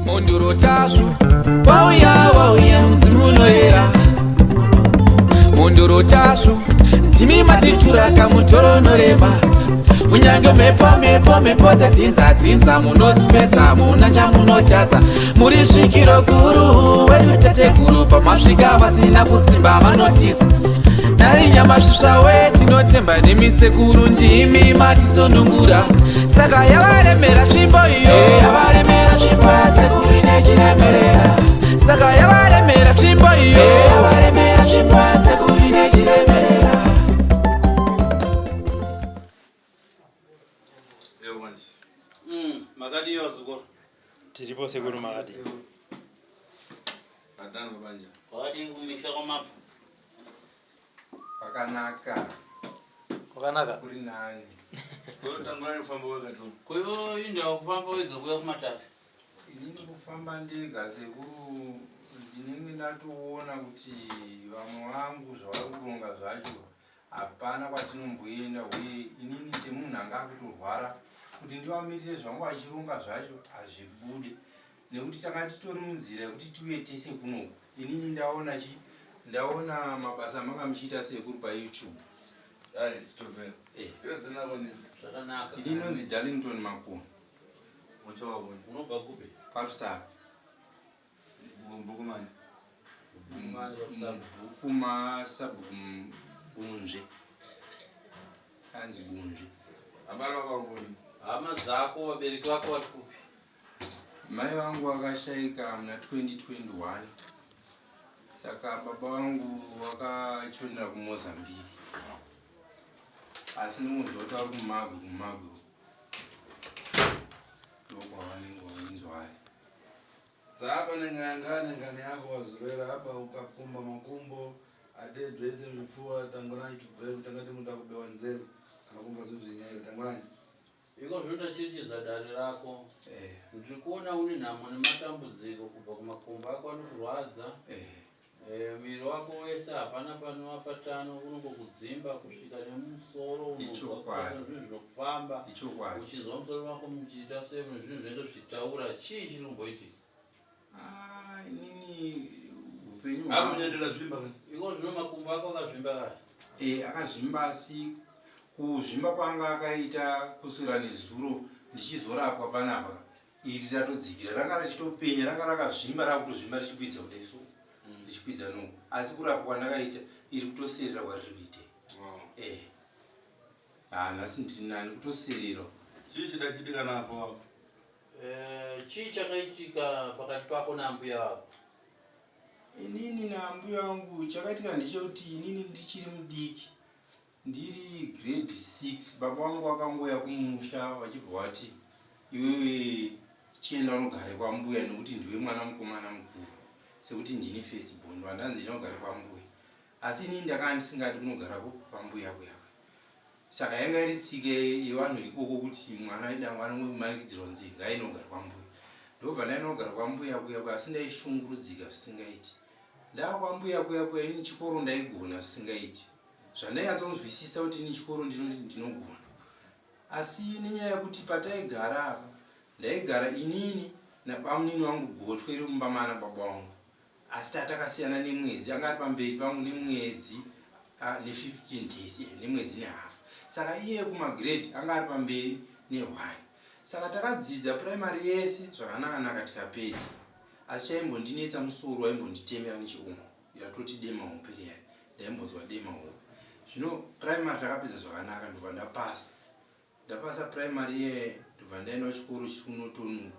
Mhondoro Tasvu wauya wauya mudzimu unoyera Mhondoro Tasvu ndimi matitura kamutoro unorema kunyange mhepo mhepo mhepo dzadzinza dzinza munodzipedza muna chamunotadza muri svikiro guru wedu tateguru pamasvika vasina kusimba vanotisa nari nyamasvisva we tinotemba nemi sekuru ndimi matisunungura saka yavaremera tsvimbo iyo yavaremera tsvimbo yasekuru nechiremerera saka yavaremera tsvimbo iyo yavaremera tsvimbo yasekuru nechiremerera. Makadii vazukuru? Tiripo sekuru, makadii? Adani mabanja. Wakadii kumisha kwamabva? Kwakanaka. Kwakanaka. Kuri nani. Wewe tangura kufamba wega tu. Kuyo indawo kufamba wega kuya kumatare. Inini kufamba ndega sekuru ndinenge ndatoona kuti vamwe vangu zvavari kuronga zvacho hapana kwatinomboenda uye inini semunhu anga akutorwara kuti ndivamirire zvangu vachironga zvacho hazvibude nekuti tanga titori munzira yekuti tiuye tese kunoku. Inini ndaona chi ndaona mabasa amanga muchiita sekuru paYouTube. Eh. Zvakanaka. Ini inonzi Darlington Makoni. Unobva kupi? PaRusape. Mubhuku mani? Mubhuku masabhuku Bunzve. Anzi Bunzve. Abara vakuri. Hama dzako, vabereki vako vari kupi? Mai vangu vakashaika muna 2021 saka baba vangu vakachonera kuMozambique asi ndinonzwa kuti vari kuMagwe, kuMagwe ndokwavanenge vainzwari. Sapa nenganga nengani yako wazorera apa ukakumba makumbo ate dzvetse zvipfuwa tanguranyi tubvere kutanga timuda kubewa nzeve kana kumva zvinhu zvenyaira tanguranyi. Iko zvino ndacherechedza dare rako. Ndiri kuona une nhamo nematambudziko kubva kumakumbo ako anokurwadza. Eh, muviri wako wese hapana panova patano unongokudzimba kusvika nemusoro unonzwa Ichokwadi. zvinhu zvinokufamba. Ichokwadi. Uchinzwa musoro wako muchiita sei zvinhu zvinenge zvichitaura chii chiri kumboitika? Ah, inini upenyu Apa hwangu munyandira zvimba kani. Iko zvino makumbo ako akazvimba kaya. Eh, akazvimba asi kuzvimba kwanga akaita kuswera nezuro ndichizorapwa panapa iri ratodzikira ranga richitopenya ranga rakazvimba rakutozvimba richikwidza kudai so richikwidza no asi kurapwa kwandakaita iri kutoserera kwariri kuite. Eh, ah, nhasi ndiri nani kutoserera. Chii chida chitika nafa wako? Eh, chii chakaitika pakati pako naambuya vako? Inini naambuya vangu chakaitika ndechekuti inini ndichiri mudiki ndiri grade 6 baba vangu vakangoya kumusha vachibva vati iwewe chienda unogare kwambuya nekuti ndiwe mwana mukomana mukuru sekuti ndini first born vandanzi ndinogara kwambuya asi inini ndakanga ndisingadi kunogara kwambuya kuya. Saka yanga iri tsika yevanhu ikoko kuti mwana aida anomanikidzirwa kunzi ngainogara kwambuya. Ndobva ndainogara kwambuya kuya kuya asi ndaishungurudzika zvisingaiti. Ndava kwambuya kuya kuya ini chikoro ndaigona zvisingaiti. Zvandainyatsonzwisisa kuti ini chikoro ndinogona. Asi nenyaya yekuti pataigara apa ndaigara inini nabamunini wangu gotwe iri mumba mana baba wangu. Asi tatakasiyana nemwedzi anga ari pamberi pangu nemwedzi ne15 days nemwedzi nehafu. Saka iye kumagrade anga ari pamberi ne1. Saka takadzidza primary yese zvakanaka-naka tikapedza. Asi chaimbondinetsa musoro waimbonditemera necheumo yatoti dema hope riyani ndaimbonzwa dema hope. Zvino primary takapedza zvakanaka ndobva ndapasa. Ndapasa primary iye ndobva ndaenda kuchikoro chikunotonuka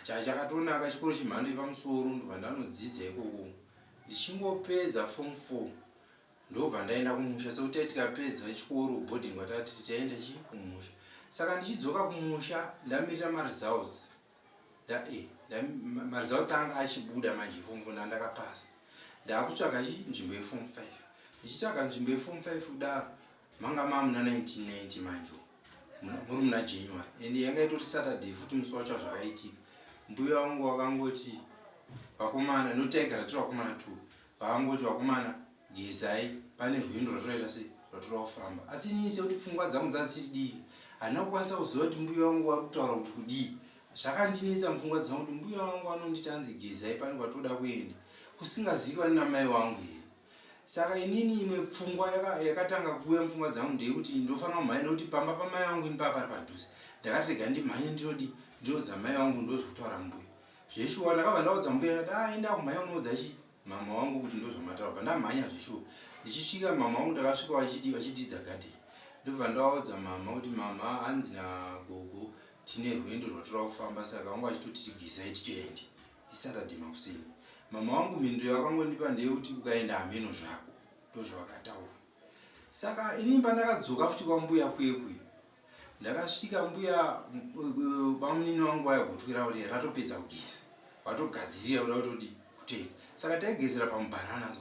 chakatonaka chikoro chemhando yepamusoro ndobva ndanodzidza ikoko. Ndichingopedza form 4 ndobva ndaenda kumusha sekuti tikapedza chikoro boarding kwatati taenda chi kumusha. Saka ndichidzoka kumusha ndamirira maresults. Maresults anga achibuda manje form 4 ndandakapasa. Ndakutsvaga chi nzvimbo yeform 5. Ndichitsvaga nzvimbo yeform 5 kudaro manga mamuna 1990 manje muri muna January and yanga itori Saturday futi musi wacho zvakaitika. Mbuya wangu wakangoti vakomana notaigara tiri vakomana 2 vakangoti vakomana gezai pane rwendo rwatoita sei rwatoda kufamba. Asi inini sekuti pfungwa dzangu dzanga dzichiri diki handina kukwanisa kuziva kuti mbuya wangu vari kutaura kuti kudii. Zvakandinetsa mupfungwa dzangu kuti mbuya vangu vanonditi hanzi gezai pane kwatoda kuenda kusingazivikanwi namai vangu here. Saka inini imwe pfungwa yakatanga kuuya mupfungwa dzangu ndeyekuti ndofanira kumhanya nekuti pamba pamai vangu ini paa pari padhuze. Ndakati rega ndimhanye ndinodi ndinoudza mai vangu ndozvekutaura mbuya. Zveshuwa ndakabva ndaudza mbuya ndati ah enda kumhanya unoudza chi mama wangu kuti ndozvamataura. Bva ndamhanya zveshuwa. Ndichisvika mama wangu ndakasvika vachidi vachididza garden. Ndobva ndaudza mama kuti mama hanzi nagogo tine rwendo rwatoda kufamba saka vanga vachitoti tigezai titoende. Isaturday makuseni. Mama wangu mhinduro yavakangondipa ndeyekuti ukaenda hameno zvako. Ndozvavakataura. Saka inini pandakadzoka futi kwambuya kwekwe ndakasvika mbuya bamunini wangu vaya gotwe ravo riya ratopedza kugeza vatogadzirira kuda kutodi kutoenda saka taigezera pamubhanana so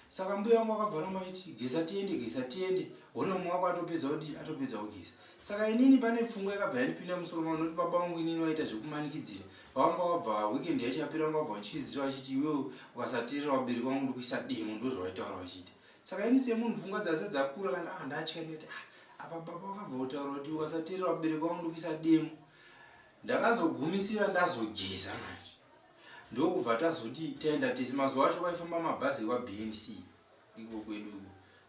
saka mbuya wangu akabva ramba achiti geza tiende geza tiende hona mumwe wako atopedza kudi atopedza kugeza saka inini pane pfungwa yakabva yandipinda musoro mangu nokuti baba vangu inini vaita zvekumanikidzira vanga vabva weekend yacho yapera vanga vabva vachityizira vachiti iwewe ukasateerera vabereki vangu ndokuisa demo ndozvavaitaura vachiita saka ini semunhu pfungwa dzase dzakura kana ah ndatya ndikati ah apa baba vakabva kutaura kuti ukasateerera vabereki vangu ndokuisa demo ndakazogumisira ndazogeza manje ndokubva tazoti taenda tese mazuva acho kwaifamba mabhazi ekwabnc iko kwedu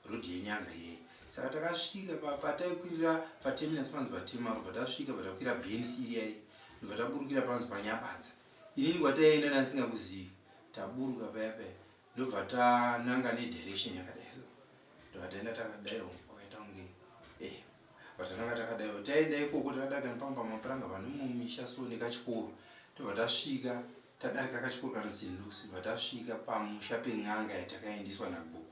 road yenyanga yeye saka takasvika pataikwirira paterminus panzi patemaro bva tasvika bva takwira bnc iriya iri ndobva taburukira panzi panyabadza inini kwataienda ndasingakuzivi taburuka paya paya ndobva tananga nedirection yakadai so ndobva taenda takadaiwo kwakaita kunge eh vatananga takadaiwo taenda ikoko takadaka nepamwe pamapuranga pane mumisha so nekachikoro tobva tasvika tadarika kachikoro kana st luks bva tasvika pamusha pen'anga yatakaendeswa nagogo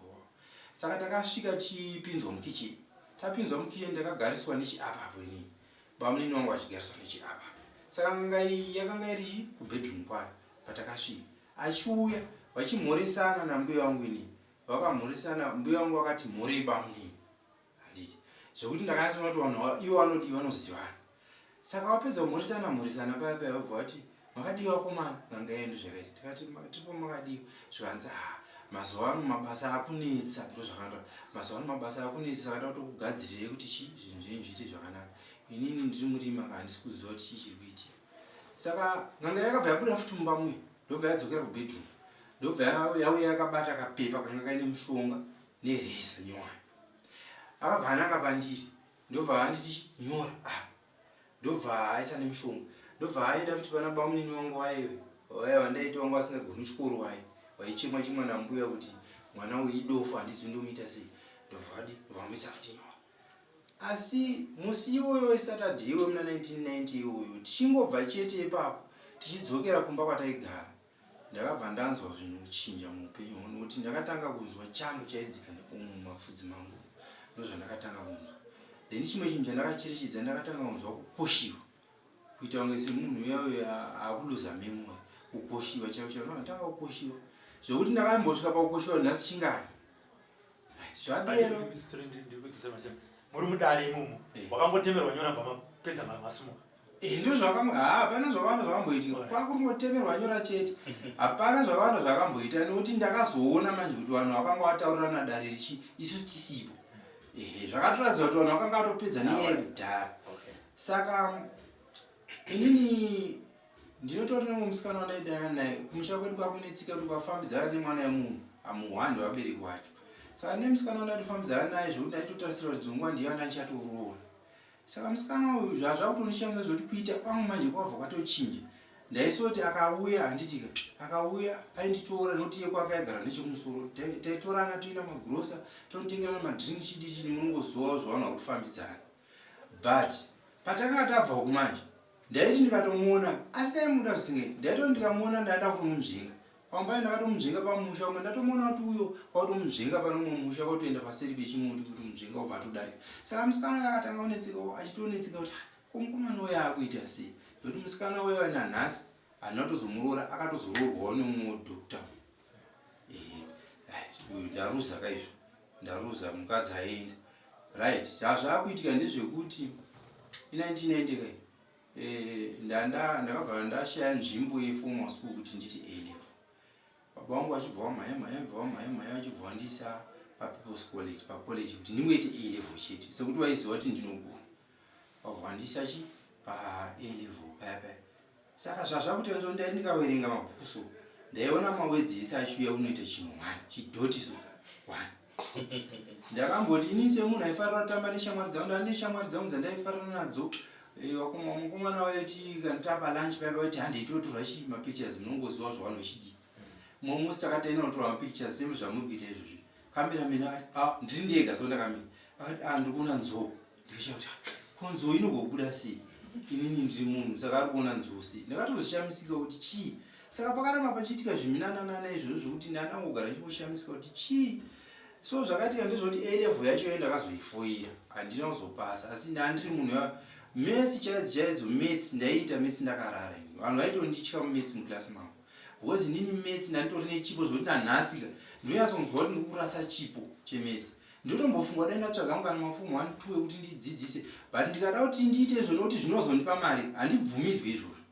saka takasvika tichipinzwa mukicheni tapinzwa mukicheni ndakagariswa nechiapapo inini bamunini wangu achigariswa nechiapapo saka n'anga iyi yakanga iri chi kubedroom kwayo patakasvika achiuya vachimhoresana nambuya wangu inini vakamhoresana mbuya wangu vakati mhorei bamunini handiti zvekuti ndakanyatsoona kuti vanhu ivo vanodii vanozivana saka vapedza kumhoresana mhoresana paya paya vobva vati makadii vakomana n'anga yendu zvakaiti tikati tiripo makadii zvikanzi ha ah, mazuva ano mabasa akunetsa ndozvakanda mazuva ano mabasa akunetsa saka nda kutokugadzirirei kuti chii zvinhu zvenyu zviite zvakanaka inini ndiri murima ka handisi kuziva kuti chii chiri kuitika saka n'anga yakabva yabuda futi mumba muya ndobva yadzokera kubedroom ndobva yauya yakabata kapepa kanga kaine mushonga nereza nyowani akabva ananga pandiri ndobva anditi nyora ah ndobva aisa nemushonga ndobva aenda futi pana bamunini wangu waive vaya vandaita wangu vasingagoni chikoro waye waichemwa chemwa nambuya kuti mwana uyu idofo handizivi ndomuita sei ndobva vadi vamuisa futi nyora asi musi iwoyo wesaturday iwe muna 1990 iwoyo tichingobva chete ipapo tichidzokera kumba kwataigara Ndakabva ndanzwa zvinhu kuchinja muupenyu hwangu nekuti ndakatanga kunzwa chando chaidzika nekumu mumapfudzi mangu ndozvandakatanga kunzwa then chimwe chinhu chandakacherechedza ndakatanga kunzwa kukoshiwa kuita kunge semunhu uya uya akuluza memory kukoshiwa chaivo chaivo ndakatanga kukoshiwa zvekuti ndakambosvika pakukoshiwa nhasi chingani zvadero muri mudare imomo eh. wakangotemerwa nyora bva mapedza masimuka Eh, ndozvakam haa hapana zvakawanda zvakamboitika kwakungotemerwa nyora chete hapana zvakawanda zvakamboita nekuti ndakazoona manje kuti vanhu vakanga vataurirana dare richi isu tisipo ehe zvakatoratidza kuti vanhu vakanga vatopedza nenyaya yekudhara saka inini ndinotori nemwe musikana wandaidana naye kumusha kwedu kwakunetsika kuti ukafambidzana nemwana yemunhu amuhwandi vabereki wacho saka nemusikana wandaitofambidzana naye zvekuti ndaitotarisira kuti dzimwe nguva ndiye andanichatoroora Saka musikana uyu zvazvakutonishamisa zvekuti kuita kwangu manje kwabva kwatochinja. Ndaisoti akauya handitika akauya ainditora nekuti iye kwake aigara nechekumusoro taitorana toenda magrosa tonotengerana madrink chidi chini munongozivawo zvavanhu vari kufambidzana but patakanga tabva uku manje ndaiti ndikatomuona asi ndaimuda zvisingaiti ndaitoti ndikamuona ndaenda kutomunzvenga Pamwe paye ndakatomunzvenga pamusha umwe ndatomuona kuti uyo kwautomunzvenga pane umwe musha kwautoenda paseri pechimuti kuti munzvenga ubva atodarika saka musikana uyo akatanga kunetseka achitonetseka kuti ah, ko mukomana uyo akuita sei nekuti musikana uyo nanhasi handina kutozomuroora akatozoroorwawo neumwe doctor ehe right uyu ndaruza kaizvo ndaruza mukadzi aenda right zvazvakuitika ndezvekuti i1990 kai Eh, ndanda ndakabva ndashaya nzvimbo yeformal school kuti nditi A level. Baba vangu vachibva vamhanya mhanya bva vamhanya mhanya vachibva vandiisa paPeople's College pacollege kuti ndingoite A level chete sekuti vaiziva kuti ndinogona. Vabva vandiisa chi pa A level paya paya. Saka zvazvakuita nzo ndai ndikaverenga mabhuku so ndaiona mawedzi ese achiuya unoita chinhu one chidhoti so one. Ndakamboti ini semunhu aifarira kutamba neshamwari dzangu ndanga neshamwari dzangu dzandaifarira nadzo. Eh, mukomana waiti kana tapa lunch paya vaiti handei totorwa chi mapictures munongoziva zvavanhu vechidiki. Mumwe musi takati taenda kunotorwa mapictures same zvamuri kuita izvozvi. Cameraman akati ah ndiri ndega so ndakamira. Akati ah ndiri kuona nzou. Ndikashaya kuti ah, ko nzou inogobuda sei? Inini ndiri munhu saka ari kuona nzou sei? Ndakatozoshamisika kuti chii? Saka pakaramba pachiitika zviminananana izvozvo zvekuti ndandangogara ndichingoshamisika kuti chii? So zvakaitika ndezvekuti A level yacho iyo ndakazoifoira handina kuzopasa asi ndandiri munhu maths chaidzo chaidzo maths ndaiita maths ndakarara ini vanhu vaitonditya mumaths muclass mangu because inini maths ndanditori nechipo zvekuti nanhasi ka ndonyatsonzwa kuti ndiri kurasa chipo chemaths ndotombofunga dai ndatsvaga hangu kana mafomu one two ekuti ndidzidzise but ndikada kuti ndiite izvo nokuti zvinozondipa mari handibvumidzwe izvozvo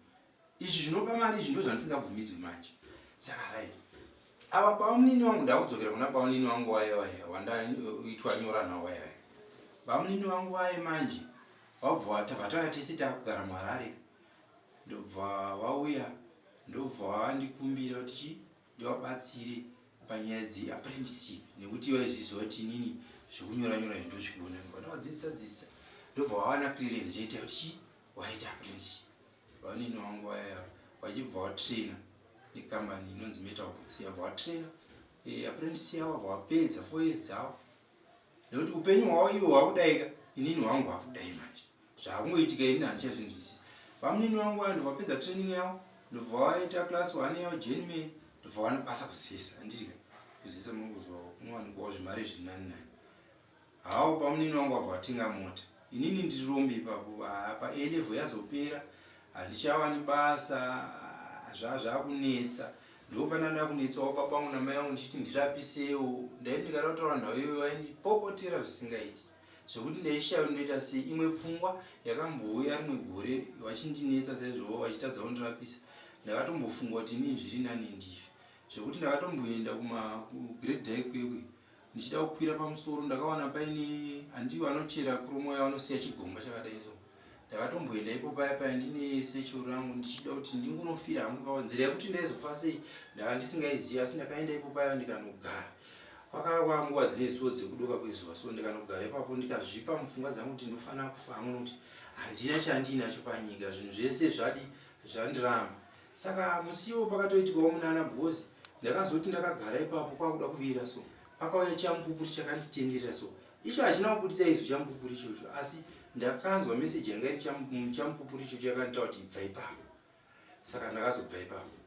izvi zvinopa mari izvi ndozvandisingabvumidzwi manje saka right ava bamunini wangu ndakudzokera kuna bamunini wangu waye waye wandaitwa nyora nawo waye waye bamunini wangu waye manje wabva tabva tauya tese takugara muharare ndobva wauya ndobva wandikumbira kuti chii ndivabatsire panyaya dzeapprenticeship nekuti vaizviziva kuti inini zvekunyora nyora izvi ndozvigona ndobva ndavadzidzisa dzidzisa ndobva vawana clearance chaita kuti chii waita apprenticeship vanini vangu vaya vachibva vatraina nekambani inonzi metal books yabva vatraina eh, apprentice yavo vabva vapedza four years dzavo nekuti upenyu hwavo ivo hwakudaika inini hwangu hwakudai manje zvakungoitika inini handichazvinzwisisi vamunini vangu vaya ndobva vapedza training yavo ndobva vaita class one yavo journeyman ndobva wana basa kuzesa handitika kuzesa munongozwa kunowanikwawo zvimari zviri nani nani hawo bamunini vangu vabva vatenga mota inini ndiri rombe ipapo apa a level yazopera handichawani basa zvazvakunetsa ndopana ndakunetsawo baba vangu namai vangu ndichiti ndirapisewo ndaiti ndikada kutaura nhau iyoyo vaindipopotera zvisingaiti zvekuti ndaishaya kuti ndoita sei imwe pfungwa yakambouya rimwe gore vachindinetsa saizvovo vachitadza kundirapisa ndakatombofunga kuti inini zviri nani ndife zvekuti ndakatomboenda kumagreat daikwekwe ndichida kukwira pamusoro ndakawana paine handi vanochera kuromo yavanosiya chigomba chakadai so ndakatomboenda ipo paya paya ndine secho rangu ndichida kuti ndingonofira hangu pavo nzira yekuti ndaizofa sei ndaka ndisingaizivi asi ndakaenda ipo paya ndikanogara kwakava nguva dzine tsuo dzekudoka kwezuva so ndikanogara ipapo ndikazvipa mupfungwa dzangu kuti ndofanira kufa hangu nokuti handina chandiinacho panyika zvinhu zvese zvadi zvandiramba Saka musi iwo pakatoitikawo munana because ndakazoti ndakagara ipapo kwakuda kuvira so pakauya chamupupuri chakanditenderera so icho hachina kubudisa izwi chamupupuri ichocho asi ndakanzwa message yanga iri chamupupuri ichocho yakanditaura kuti ibva ipapo saka ndakazobva ipapo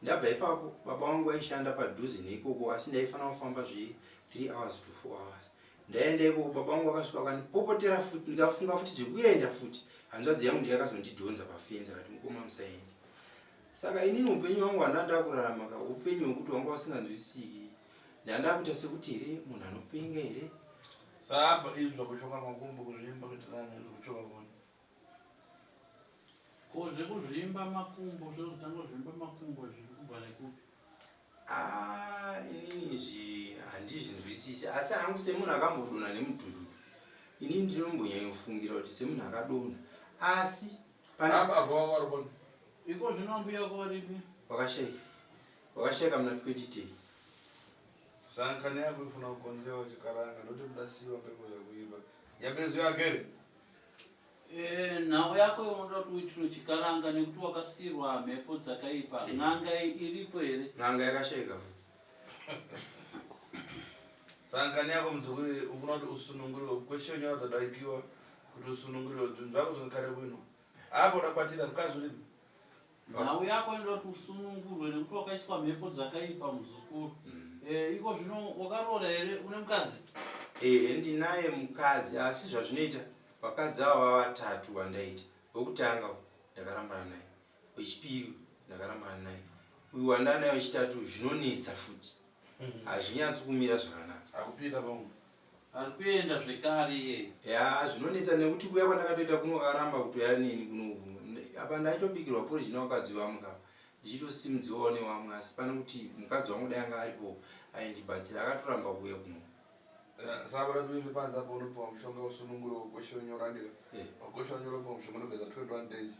ndabva ipapo baba vangu vaishanda padhuze neikoko asi ndaifanira kufamba zve 3 hours to 4 hours Ndaenda ikoko baba vangu vakasvika vakandipopotera futi ndikafunga futi zvekuenda futi hanzvadzi yangu ndiye yakazondidhonza pafenzi akati mukoma musaende saka inini upenyu hwangu handanda kurarama ka upenyu hwekuti wanga usinganzwisisiki ndanda kuita sekuti here munhu anopenga here saba izvi zvakushoka makumbo kuzvimba kuitirana izvi kuchoka koni Ko zvekuzvimba makumbo zvekutanga kuzvimba makumbo zviri kubva nekupi? Ah, inini izvi handizvinzwisisi asi hangu semunhu akambodonha nemudhudhu inini ndinombonyanyofungira kuti semunhu akadonha asi iko zvino mbuya wako varipi wakashaika wakashaika muna 2010 sankani yako ifuna kukonzewa chikaranga ndoti mudasiwa ngekuza kuimba yabeziyo agere Eh, nhau yako unoda kuti uitirwe chikaranga nekuti wakasiirwa mhepo dzakaipa eh. n'anga iripo here n'anga yakashaika sankani yako muzukuru ufuna kuti usununguriwe kweshe nyora dzadaikiwa kuti usununguriwe zvinhu zvako zvingakare bwino apo udakwatira mukadzi uripi Nhau yako inoda kuti usunungurwe nekuti wakaiswa mhepo dzakaipa muzukuru. Mm. Eh, iko zvino wakaroora here une mukadzi? Eh, ndinaye mukadzi asi zvazvinoita vakadzi ava vatatu vandaita. Wekutanga ndakarambana naye. Wechipiri ndakarambana naye. Uyu wandanaye wechitatu zvinonetsa futi. Mm. Hazvinyatsi kumira zvakanaka. Akupinda pamwe. Ari kuenda zvekare iye. Ya zvinonetsa nekuti kuya kwandakatoita kuno akaramba kutoya neni kuno apa ndaitobikirwa porridge nevakadzi vamwe ka ndichitosimudziwawo nevamwe asi pane kuti mukadzi wangu dai anga aripo aindibatsira akatoramba kuuya kuno. Eh, saka ratuizve panze apo unopiwa mushonga usunungure wokosha unyora ndika eh. wakosha unyora upiwa mushonga unogeza 21 days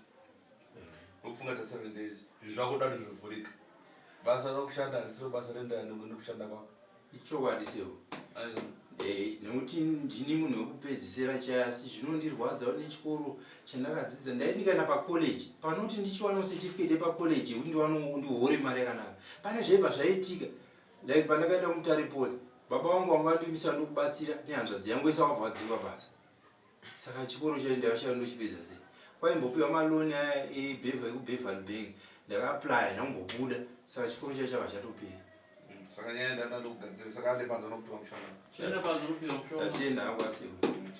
eh. Ndokufunga ta 7 days. Zvinhu zvako da kuti zvivhurika. Basa rakushanda harisiro basa renderana nekushanda kwako. Ichokwadi sewo. Eh, nekuti ndini munhu wekupedzisira chaya asi zvinondirwadza kuti nechikoro chandakadzidza ndaiti ndikaenda pacollege panoti ndichiwanawo certificate yepacollege yekuti ndiwanawo ndihore mari yakanaka pane zvaibva zvaitika like pandakaenda kumutare poli baba vangu vanga vandimisa ndokubatsira nehanzvadzi yangu yese vakabva vadzingwa basa saka chikoro chacho ndakashaya ndochipedza sei kwaimbopiwa maloni aya ebhevha ekubeverly bank ndakaaplya ndakumbobuda saka chikoro chacho chava chatopera mm, saka nyaya ndanda ndokugadzira saka ande panze unopiwa mushonga Chienda panze unopiwa mushonga ndatenda hangu asiwo mm,